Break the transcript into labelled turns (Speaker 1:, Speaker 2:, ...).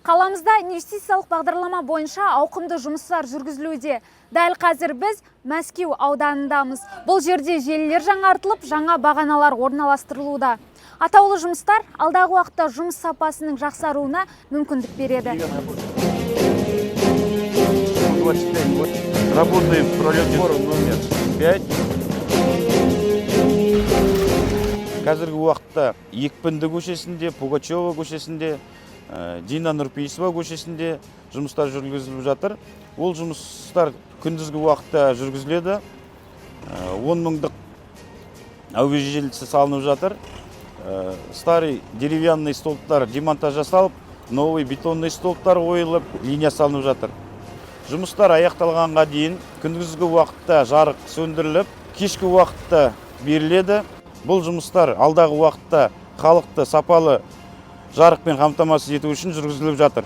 Speaker 1: Қаламызда инвестициялық бағдарлама бойынша ауқымды жұмыстар жүргізілуде. Дәл қазір біз Мәскеу ауданындамыз. Бұл жерде желілер жаңартылып, жаңа бағаналар орналастырылуда. Атаулы жұмыстар алдағы уақытта жұмыс сапасының жақсаруына мүмкіндік береді.
Speaker 2: 25. Работаем в пролете номер 5. Қазіргі уақытта Екпінді көшесінде, Пугачева көшесінде, Дина Нұрпейісова көшесінде жұмыстар жүргізіліп жатыр. Ол жұмыстар күндізгі уақытта жүргізіледі. 10 мыңдық әуе желісі салынып жатыр. Старый деревянный столбтар демонтаж жасалып, новый бетонный столбтар қойылып, линия салынып жатыр. Жұмыстар аяқталғанға дейін күндізгі уақытта жарық сөндіріліп, кешкі уақытта беріледі. Бұл жұмыстар алдағы уақытта халықты сапалы жарықпен қамтамасыз ету үшін жүргізіліп жатыр.